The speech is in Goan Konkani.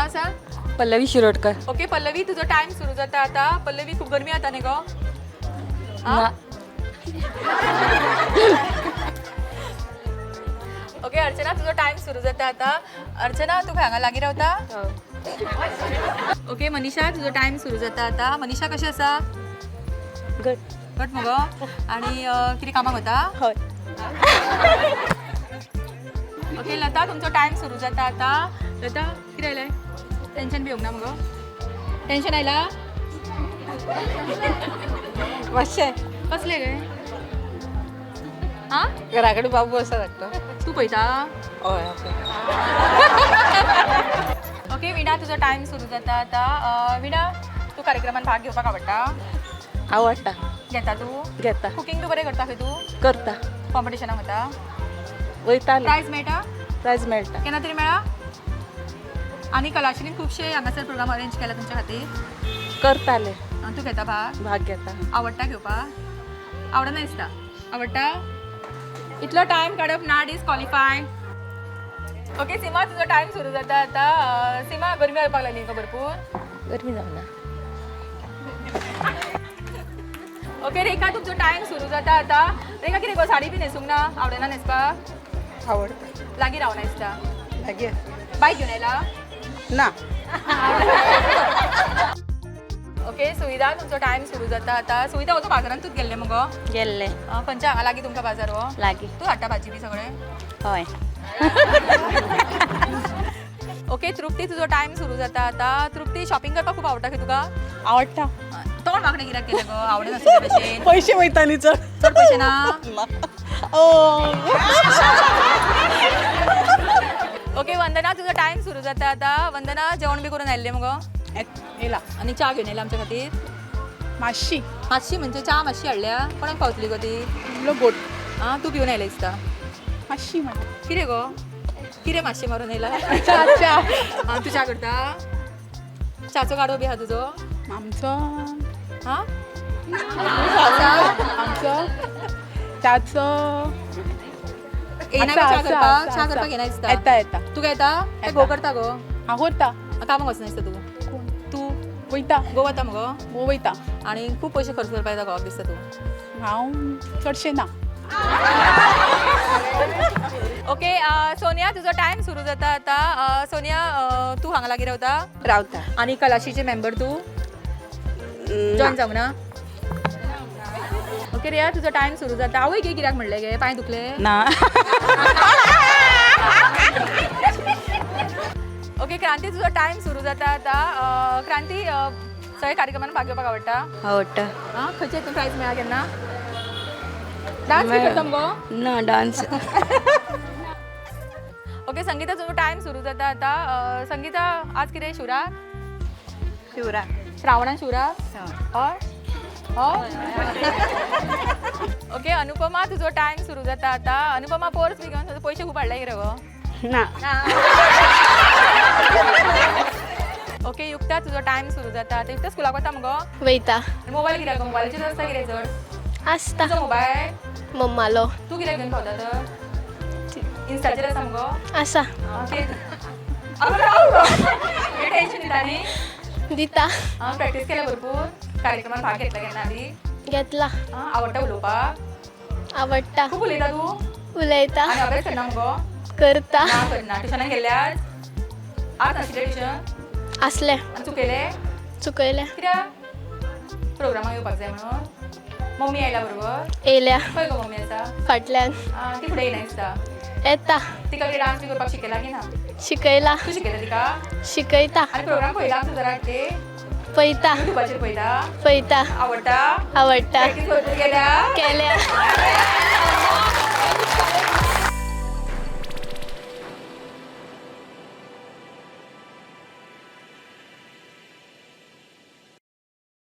नाव सांग. पल्लवी शिरोडकर. ओके पल्लवी, तुजो टायम सुरू जाता आता. पल्लवी, खूप गरमी आता न्ही गो? ना. ओके अर्चना, तुजो टायम सुरू जाता आता. अर्चना, तूं खंय हांगा लागीं रावता? ओके मनीषा, तुजो टायम सुरू जाता आता. मनीषा, कशें आसा? गुड. घट मगो? आणि कितें कामाक वता? हय. ओके लता, तुमचो टायम सुरू जाता आता. लता, कितें आयलें? टेन्शन बी येवंक ना मगो? टेन्शन आयला? मातशें. कसलें गे? आं? घरा कडेन बाबू आसा धाकटो. तूं पळयता? हय. ओके विणा, तुजो टायम सुरू जाता आता. विणा, तूं कार्यक्रमान भाग घेवपाक आवडटा? आवडटा. घेता तूं? घेता. कुकींग बी बरें करता खंय तूं? करता. कॉम्पिटिशनाक वता? वयता. प्रायज मेळटा? प्रायज मेळटा. केन्ना तरी मेळ्ळा? आनी कलाश्रीन खुबशे हांगासर प्रोग्राम अरेंज केला तुमच्या खातीर. करताले. तूं घेता भाग? भाग घेता. आवडटा घेवपाक? आवडना दिसता. आवडटा? इतलो टायम काडप ना, डिसक्वॉलिफाय. ओके सीमा, तुजो टायम सुरू जाता आता. सीमा, गरमी जावपाक लागली गो भरपूर. गरमी जावना. ओके रेखा, तुमचो टायम सुरू जाता आता. रेखा, कितें गो साडी बी न्हेसूंक ना? आवडना न्हेसपाक? आवडटा. लागीं रावना दिसता. लागीं. बायक घेवन आयला? ना. ओके सुविधा, तुमचो टायम सुरू जाता आता. सुविधा, वचो बाजारान तूच गेल्लें मुगो? गेल्ले. खंयच्या हांगा लागीं तुमकां बाजार हो? लागीं. तूं हाडटा भाजी बी सगळें? हय. ओके तृप्ती, तुजो टायम सुरू जाता आता. तृप्ती, शॉपिंग करपाक खूब आवडटा खंय तुका? आवडटा. तोंड वांकडें कित्याक केलें गो? आवडना भशेन. पयशे वयता न्ही चड. चड पयशे ना? ओके वंदना, तुजो टायम सुरू जाता आता. वंदना, जेवण बी करून आयिल्लें मुगो? येला. आनी च्या घेवन येयला आमच्या खातीर? मातशी. मातशी म्हणजे च्या मातशी हाडल्या? कोणाक पावतली गो ती? इल्लो गोड. आं, तूं पिवन आयलें दिसता. मातशी म्हण. कितें गो, कितें मातशें मारून येयला? च्या च्या. आं, तूं च्या करता? च्याचो गाडो बी आहा तुजो? आमचो. आं, आसा? आमचो च्याचो. येयना गो च्या करपाक? च्या करपाक येयना दिसता. येता येता. तुका येता? काय गो करता गो? हांव करता. कामाक वचना दिसता तूं. तूं वयता. गो वता मुगो? गो वयता. आनी खूब पयशे खर्च करपाक येता घोवाक दिसता तूं. हांव चडशें ना. ओके सोनिया, तुजो टायम सुरू जाता आता. सोनिया, तूं हांगा लागीं रावता? रावता. आनी कलाशीचे मेंबर तूं? जॉईन जावंक ना? ओके रिया, तुजो टायम सुरू जाता. आवय गे, कित्याक म्हणलें गे? पांय दुखले? ना. ओके क्रांती, तुजो टायम सुरू जाता आता. क्रांती, सगळे कार्यक्रमान भाग घेवपाक आवडटा? आवडटा. आं, खंयचे हितून प्रायज मेळ्ळा केन्ना? डान्स बी करता मुगो? ना डान्स. ओके संगीता, तुजो टायम सुरू जाता आता. संगीता, आज कितें शिवराक? शिवराक. श्रावणान शिवराक? हय हय. ओके अनुपमा, तुजो टायम सुरू जाता आता. अनुपमा, पर्स बी घेवन पयशे खूब हाडले कितें गो? ना. ओके युक्ता, तुजो टायम सुरू जाता आता. युक्ता, स्कुलाक वता मुगो? वयता. मोबायल कित्याक गो? मोबायलाचेर आसता कितें चड? आसता. तुजो मोबायल? मम्मालो. तूं कित्याक घेवन भोंवता तर? इन्स्टाचेर आसा मुगो? आसा. टेन्शन दिता न्ही? दिता. आं, प्रॅक्टीस केल्या भरपूर? कार्यक्रमान भाग घेतला केन्ना आदी? घेतला. आं, आवडटा उलोवपाक? आवडटा. खूब उलयता तूं? उलयता. आनी अभ्यास करना मुगो? करता. ना, करना. ट्युशनाक गेल्यार? आज नाशिल्लें ट्युशन? आसलें. आनी चुकयलें? चुकयलें. कित्याक? प्रोग्रामाक येवपाक जाय म्हणून? मम्मी आयला बरोबर? येयल्या. खंय गो मम्मी आसा? फाटल्यान. आं, ती फुडें येयना दिसता. येता. तिका कितें डान्स बी करपाक शिकयला की ना? शिकयला. तूं शिकयता तिका? शिकयता. आनी प्रोग्राम पळयला आमचो जरा ते? पळयता. युट्यूबाचेर पळयता? पळयता. आवडटा? आवडटा. प्रॅक्टीस भरपूर केल्या? केल्या.